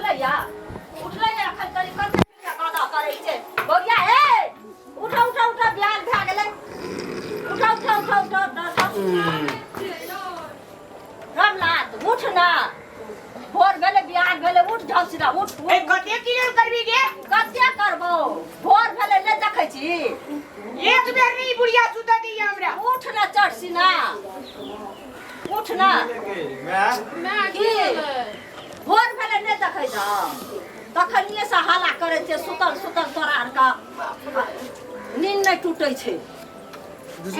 उठलैया उठलैया एखन कनि कते कादा करै छै बौआ ए उठा उठा उठा बिहान भए गेलै उठा उठा उठा उठा उठा उठा रामलाल उठ ना भोर भेलै बिहान भेलै उठ झौसिरा उठ ए उठ कते किलो करबी गे कते करबो भोर भेलै नहि देखै छी एक बेर नहीं बुढ़िया सुता दी हमरा उठ ना चढ़सी ना उठ ना माय की भोर भेलै नहि देखै छौ तखनिए से हल्ला करै छै सुतल सुतल तोरा आरके नींद नहि टूटै छै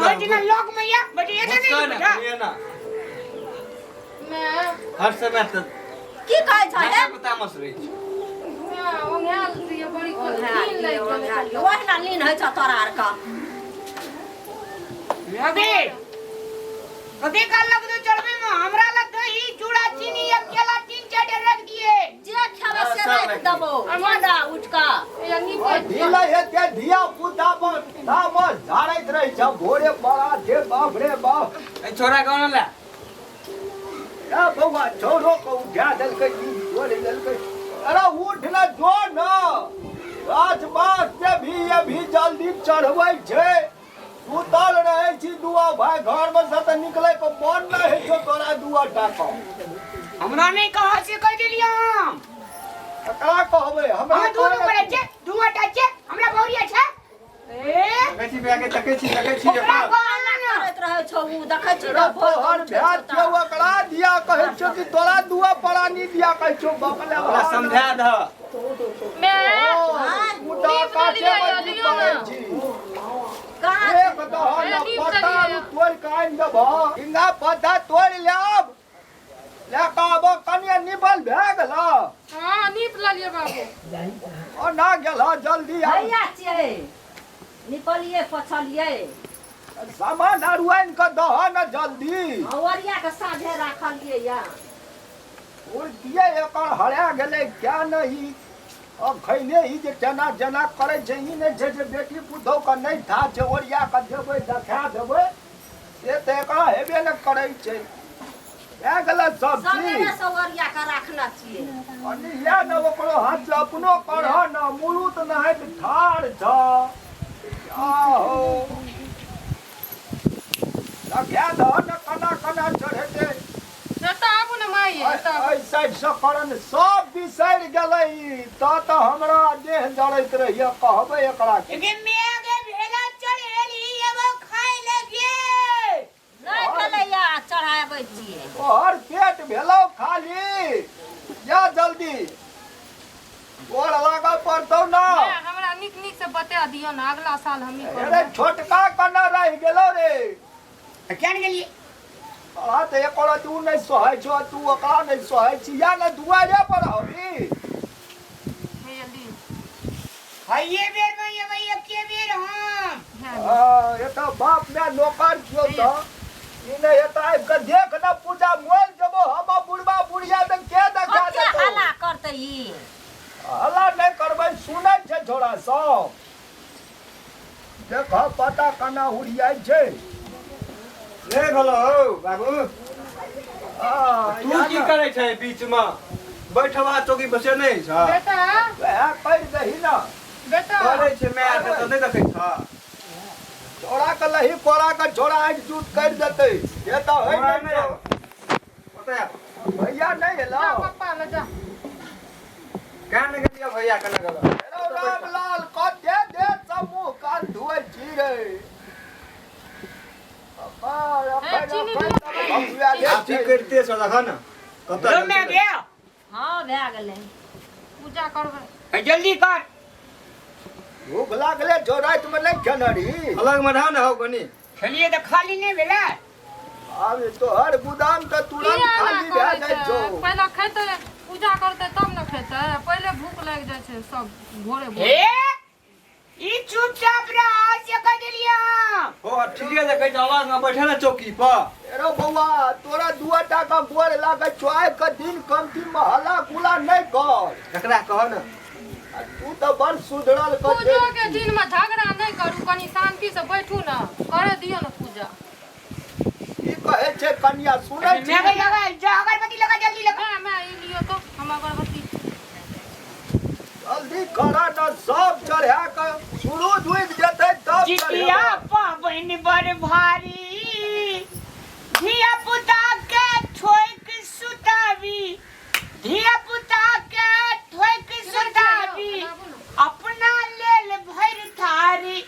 ओइ दिना लॉक में या बट ये नहीं बेटा ना माय हर समय तऽ की कहै छ हे तामस रहै छै माय ओंघायल दियै बड़ी नींद लागि गेलै ओहिना नींद होइ छौ तोरा आरके अबे कते काल लगतो चढ़बे में हमरा लग दही चूड़ा चीनी एक केला तीन चार रख दिए जे खेबै से राखि देबौ जो उठि कऽ या नीपै ढीला हेते धिया पुता पर तामस झाड़ैत रहै छ भोरे बड़ा जे बाप रे बाप ए छोरा कौन ला ए बौआ छौरो के उठा देलकै ई तोड़ि देलकै अरे उठ न जो न गाछ बास से भी ये भी जल्दी चढ़बै छै सुतल रहै छी दुआ भाय घर में से तऽ निकलै के मन नहि होइ छौ तोरा दुआ टाका हमरा नहीं कहा से कह देलियै हम ककरा कहबै हमरा हम दुनू पड़ै छै दू आटा छै हमरा बौरिया छै ए तकै छी बे के तकै छी तकै छी ओकरा एकरा कहला ना करैत रहै छौ उ देखै छी अरे ने भोर तोहर उठै भाय छौ छियौ तऽ। ओकरा दिया कहै छौ कि तोरा दुआ परानी दिया कहै छौ बकले ओकरा समझा दह माय मुदा नीप काटे देलियै, में लियौ पड़ै ने। छी कहाँ एक दहन नीप पत्ता देलियै। तोड़ि कऽ आनि देबह हिंगा पत्ता तोड़ि लाब लए कऽ आबह कनिए निबल भए गेल हँ नीप लेलियै बाबू ओना गेल जल्दी आब भैया छियै निपलियै पोछलियै सामान आर आनि कऽ दह ने जल्दी ओरिया के साझे राखलियै या उल्टिए एकर हरा गेलै क्या नहि अखने ई जे केना जेना करै छै ई नहि छै जे बेटी पुतोहु के नहि था छै ओरिया कऽ देबै देखा देबै से तऽ एकरा हेबे नहि करै छै भए गेलै सब चीज सवेरे से ओरिया के राखने छियै कनि इएह ने ओकरो हाथ से अपनो करह ने मुरुत नहाइत ठाढ़ छ आहो लगा दह ने कना कना चढ़ेतै एतऽ आबू ने माय एतऽ आबू। एहि साइडसँ करन सब बिसरि गेलै ई तऽ तऽ हमरा देह जड़ैत रहैए कहबै एकरा की गे मैं गे भेला चढ़ेली अब खाए लगे नहि भेलैया चढ़ाबै छियै तोहर पेट भेलौ खाली जा जल्दी गोर लागऽ पड़तौ ना माय हमरा नीक नीक से बता दियौ ने अगला साल हमही अरे करबै छोटका कना रहि गेलौ रे क्या नहीं गेलिए तोरा तऽ एको रति उ नहि सहै छौ तू ओकरा नहि सहै छी या ने दुआरे पर अबी हे जल्दी हइये बेर में ये भाई एके बेर हम हे हाँ, एतऽ बाप माय नौकर छियौ तऽ ई नहि एतऽ आबि कऽ देख ने पूजा मोल जेबो हम बुढ़बा बुढ़िया तऽ के देखा कते देतौ हल्ला करतै ई हल्ला नहि करबै सुनै छै छोड़ा सब देख पता केना उड़ियाइ छै ले भेलो हौ बाबू हाँ, तू या की ने। करै छै बीच में बैठवा चौकी बसे नहि छ बेटा वएह करि दही ने बेटा करै छै माय के तऽ नहि देखै छ छोड़ा के लही कोड़ा के छोड़ा आँखि जूट करि देतै से तऽ होइ हमरा नहि नहि छौ। ओतऽ आब। भैया नहि एलौ जा पप्पा लग जा कहाँ नहि गेलियै भैया कने गेलो रौ रामलाल कते देर से मुँह कान धुए छी रे अपार, ए, चीनी अखन दियौ। तक भकुआ गेल आब ठीक छै। करिते छौ देख ने कतऽ लो मैं गया हँ भए गेलै पूजा करबै जल्दी कर भूख लागले जो राति में नहि खेने रही अलग में रह ने हौ कनी खेलिए तो खाली नहीं भेला आब तोहर गोदाम तऽ तुरंत किया एना खाली भए करै जाइ छै? छौ पहिले खेतै पूजा करतै तब ने खेतै पहिले भूख लागि जाइ छै सब भोरे भोरे हे ई चुपचाप रह से कह देलिया हो ठीके देखै छै अलग में बैठे ने चौकी पर एरो बौआ तोरा दुआ टाका गोर लागै छौ आबि कऽ दिन कमती में हल्ला गुला नहि कर एकरा कह ने आ तू तऽ बड़ सुधरल कऽ पूजो के दिन में झगड़ा नहि करू कनी शांति से बैठू ने करे दियौ ने पूजा की कहै छै कनिया सुनै छी मैं लगा जा अगरबत्ती लगा जल्दी लगा मैं मैं ई लियौ तो हम अगरबत्ती जल्दी करा न सब चढ़ा के सूरज उगि जेतै तब जितिया चढ़ेबै। पाबनि बड़ भारी धिया पुता के ठोक सुताबी धिया पुता के ठोक सुताबी अपना लेल भरि थारी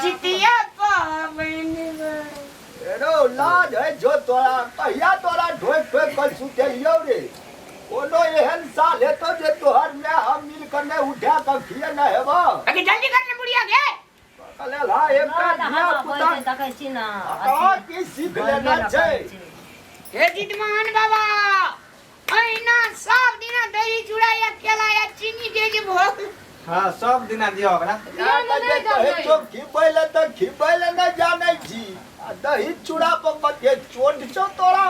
जितिया पाबनि बड़ एरो लाज है जो तोरा कहिया तोरा ढोक ठोक कर सुतेलियौ रे कोनो एहन साल हेतौ जे तोहर माय हम मिल कऽ नहि उठा कऽ खिए नहि हेबऽ अगे जल्दी कर ने बुढ़िया के कहले हा एकटा धिया पुता देखै छी ने कहाँ की सीख लेना छै हे जितमान बाबा अहिना सब दिना दही चूड़ा या केला या चीनी के जे भोग हाँ सब दिना दियो ओकरा जे कहै छौ खिबै लए तऽ खिबै लए नहि जानै छी आ दही चूड़ा पर कते चोट छौ तोरा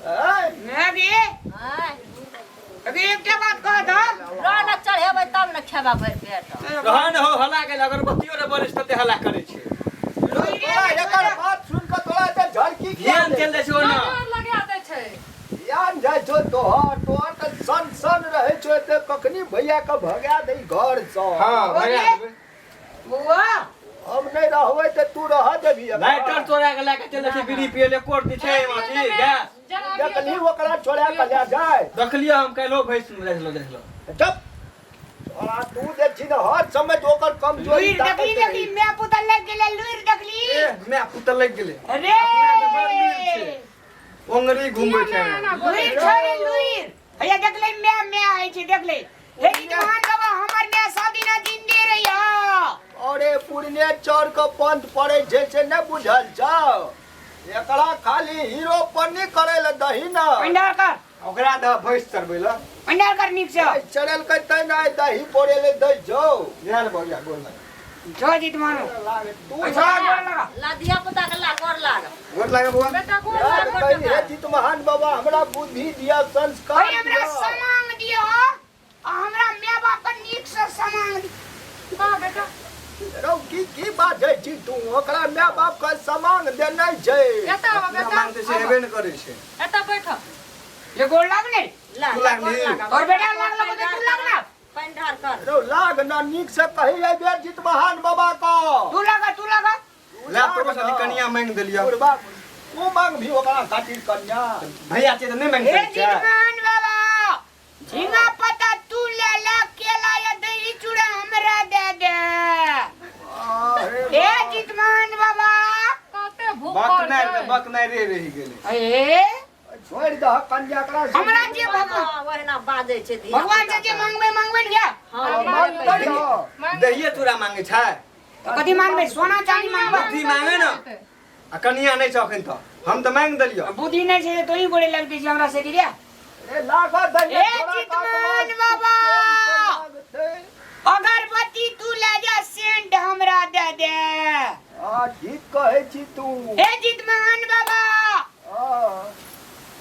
आँय? मैं गे अभी एकटा बात कह दो रह न चढ़ेबै तब ने खेबा भरि पेट रहन हो हला गेल अगरबत्तियो रे बरिस तते हला करै छै तोरा एकर बात सुन कऽ तोरा एते झड़की किया ध्यान चल जाइ छै ओना नजर लगा दै छै ध्यान जाइ छौ तोहर तोहर तऽ सन सन रहै छौ एते कखनी भैया के भगा दै घर सँ हाँ भगा देबै बउआ हम नहि रहबै तऽ तू रह देबही एखन। लाइटर तोरा के लए के चल जाइ छै बीड़ी पिए ले कोट दै छै अथी गैस देखली ओकरा छोड़ा कऽ लए जाय देखलियै हम काल्हिो भैंस में जाइ छलहुँ जाइ छलहुँ चुप तोरा तू जे छी ने हर समय ओकर कमजोरी लुइर देखली ताकत देखली मैं पुतल लग गेलै लुइर देखली ए मैं पुतल लागि गेलै अरे अपना तऽ बड़ लुइर छै ओंगरी घुमबै छै लुइर छोड़े लुइर हैया देखले मैं मैं आइ छै देखले हे जितमान बाबा हमर मैं सब दिना जिंदे रहिया अरे पुरने चौर के पंथ पड़े छै से नहि बुझल छौ एकरा खाली हीरो पन्नी करे ले दही न पंडार कर ओकरा दह भैंस चरबै लए पंडार कर नीक से चढ़ेलकै तै ने आइ दही पोरे ले दै छौ ध्यान भैया गोर लाग जो जितमान तू अच्छा गोर लगा ला धिया पुता के ला गोर लाग गोर लागे बौआ बेटा गोर यार लाग कही हे जीत महान बाबा हमरा बुद्धि दिया संस्कार भाई हमरा दिया समांग दियो आ हमरा माय बाप के नीक से समांग दियो हां बेटा रौ की की बाजै छी तू ओकरा माय बाप के समांग देने छै एतऽ आबऽ अपना बेटा मांगते छै हेबे ने करै छै एतऽ बैठ ये गोर लाग ने ला तू ला लागली? गोर लाग और बेटा लाग लगो तो तू लाग ना पानि ढार कर रौ लाग ना नीक से कही एहि बेर जीत महान बाबा को तू लगा तू लगा ले तोरो साथी कनिया मांगि देलियौ बुढ़बा तू मांग भी ओकरा खातिर कन्या भैया छै तऽ नहि मांगि हे सकै छै जितमान बाबा झींगा पत्ता तू ले ला केला या दही चूड़ा हमरा दे दे अरे हे जितमान बाबा कते भूख बकनाइ तऽ बकनाइ रहि गेलै ए छोड़ि दह कन्या करा हमरा जे भगवान ओहिना बाजै छै धिया भगवान से जे मांगबै मांगबै ने गया हाँ मांगतै न। दहिए चूड़ा मांगे छै तो कथी मांगबै सोना चांदी मांगबै बुद्धि मांगे ने आ कनिया नहि छै अखन तऽ हम तऽ मांगि देलियौ बुद्धि नहि छै तो ही गोड़े लगते छै हमरा से रे ए लागत दहिए ए जितमान बाबा अगरबत्ती तू ले जा सेंट हमरा दे दे आ ठीक कहै छी तू हे जितमान बाबा हाँ।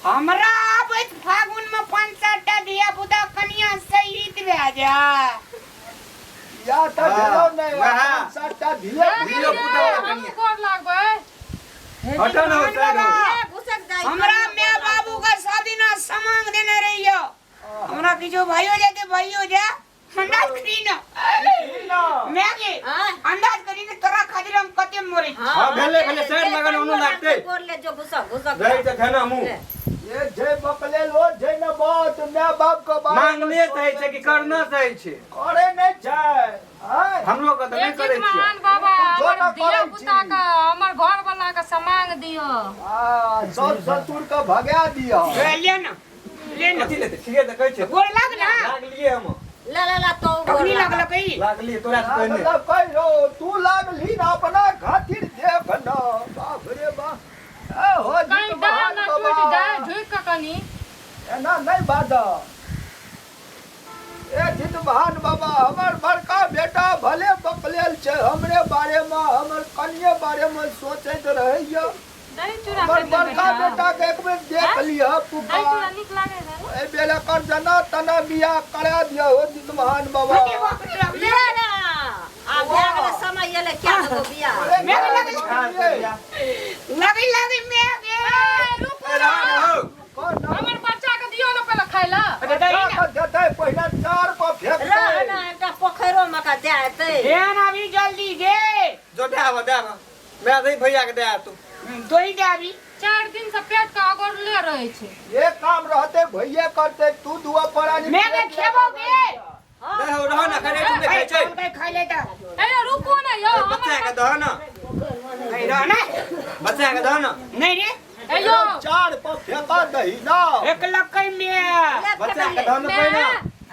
हमरा आबैत फागुन में पाँच सात टा धिया पुता कनिया शहीद भए जा या तऽ भेलौ नहि वएह। पाँच सात टा धिया धियो पुता वाला कनिया गोर लागबै हे हटो ना, जितमान साइड हो। बाबा, घुसक जाइ हमरा माय बाबू के सब दिना समांग देने रहियो हमरा किछो भाइयो जाते भाइयो जा अंदाज करी ना मैं के आँय? अंदाज करी ना तोरा खातिर हम कते मरे छी। हाँ, भेलै, भेलै, साइड लगन ओनो लागतै। गोर ले जो घुसक घुसक रही तऽ भेना मुँह ये जे बकले लो जे न बात my बाप के बारे में मांगने सही छै कि करना सही छै करे नहि छै आँय? हमरो के तऽ ए नहि करै छियै जितमान बाबा जो हमर ना धिया करै छी। पुता के हमर घर वाला के समांग दियो आ सब ससुर के भगा दिअ ए, ले ना ले ना कथी लेतै ठीके तऽ कहै छै गोर लाग ना लागलियै हम ला ला ला तो गोर कखनी लाग। लागल कही लागलियै तोरा से पहिने मतलब कहि रौ तू लागली न अपना खातिर देख न बाप रे बाप ए हो कहीं जित डाल महान ना बाबा टूट जाए झुक के कनी एना नहि बाज ए जित महान बाबा हमर बड़का बेटा भले बकलेल छै हमरे बारे में हमर कनिये बारे में सोचैत रहैया दही चूड़ा हमर खैले बड़का बेटा बेटा के एक बेर देख लिह दही पुकार चूड़ा नीक लागे है ना एहि बेर एकर जना तना बियाह करा दिअ हो जित महान बाबा अरे बाप रे बाप। ले ना आ भए गेलै समय एलै क्या देबो बियाह अरे मेघ लगल। लगी लगी मैं गे रुकू ए, रह, रह। कोन हमर बच्चा के दियो ना पहले खाय ला अरे दही ना देतै पहिने चार पर रह फेंकतै ना आबऽ दे आबऽ मैं दही भैया के दे आ तू तोही दे अभी 4 दिन से पेट के अगोरले रहै छै। ये काम रहते भैया करते तू दुआ परानी मैं के खेबो के दे हो रह ना करे तू नहीं खाइ छै के खा लेता ए रुको ना यौ बच्चा के हमर दह ना नहीं रह ना बच्चा के दह ना नहीं रे ए यौ चार पर फेंका दही ना एक लक्कई में बच्चा के दह ना पहिने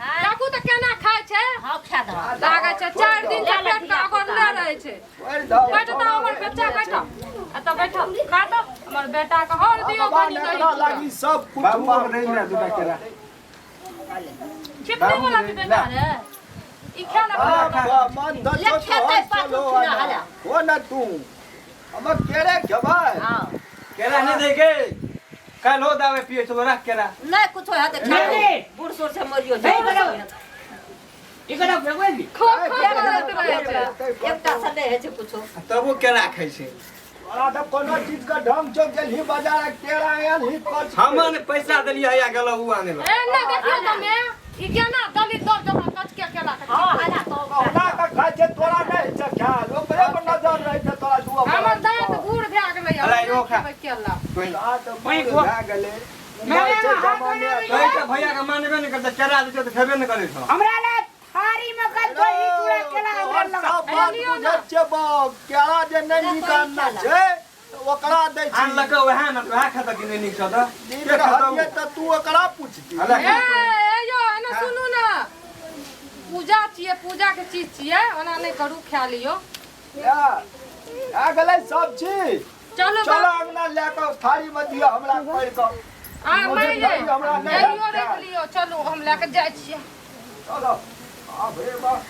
काकू तऽ केना खाइ छै हाँ खा दो लागै छै 4 दिन से पेट के अगोरले रहै छै। छोड़ि दहो। बैठ तऽ हमर बच्चा बैठ एतऽ बैठ खा तऽ हमर बेटा के हर दियौ भगवान कनि दही एकरा लागी सब कुछ बाबू आब नहीं ना दूटा केरा छिपली वाला भी बेटा रे ई खा ले बाप बाप, मन दऽ ले छौ खेतै तोहर पाछू चलो चूना आना। हला। हो ना तू हम केरे खेबै हाँ केरा नहीं दे के कल हो दावे पिए चलो रख केरा नहीं कुछ है तो खा नहीं। बूढ़ सूढ़ से मरियो नहीं बोलो। एकरा फेंकबै ली खो खो करैत रहै छै। एकटा से नहीं है छै कुछो तबो केरा खाइ छै तोरा तऽ कोनो चीज के ढंग छौ गेलही बाजार आ केरा आयल ही कच हमन पैसा देलियै हैया गेलौ उ आने ला ए नहि देखियौ तऽ मे ई केना दलित दर जकाँ कचके केला के हाँ हला तो कहुना के खाइ छै तोरा नहि छै ख्याल ओकरे पर नजर रहै छै तोरा दुआ हमर दाँत बूढ़ भए गेलै अला, इहो खा। केला दाँत वहीं बूढ़ भए गेलै मैं उमर छै हाथ जमाने बनाबै कहै छै भैया के मानबे नहि करतै केरा दै छै तऽ खेबे नहि करै छौ हमरा ला थारी में कल दही चूड़ा केला हमरा तोहर लगा सब बात लियौ ना। बुझै छियै बाप केरा जे नहि निकालना छै तऽ ओकरा दै छी आनलक वएह ने वएह खेतऽ कि नहि नीक छौ तऽ नीक के खेतौ? रहतियै तऽ तू ओकरा पुछती अला, ए ए यौ एना सुनू ने पूजा छियै पूजा के चीज छियै ओना नहि करू खा लियौ आ गेलै सब चीज चलू चलो अंगना लए कऽ थारी में दिअ हमरा पढ़ि कऽ आ मुझे माय नहीं, हमरा नहीं एलियो हैत राखि लियौ चलू हम लए कऽ जाइ छियै चलो बाप रे बाप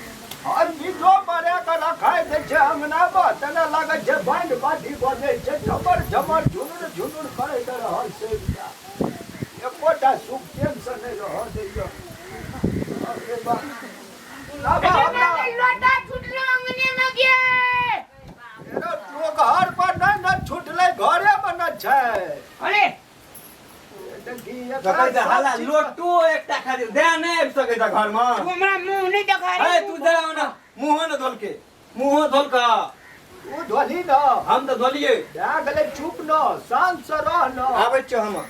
हर चीजो मरे के रखाय दै छै अंगना मे तेना लागै छै बैंड बाटी बजै छै झमर झमर झुनुर झुनुर करैत रहल से एकोटा सुख चैन से नहि रहऽ दैय बाप रे बाप आब हमरा लोटा छुटलो अंगने में गे एरो लोग घर पर नहि ने छुटलै घरे मे ने छै अरे देखी देखै छै हाला लोटो एकटा खाली दे नहि आबि सकै छै घरमे तू हमरा मुंह नहीं देखा ए तू दे ना मुँहो ने धोलके मुँहो धोलका तू धोली न हम तऽ धोलियै भए गेलै चुप न शांत से रह न आबै छियौ हम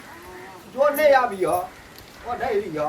जो नहि आबिह ओ नहि रहिह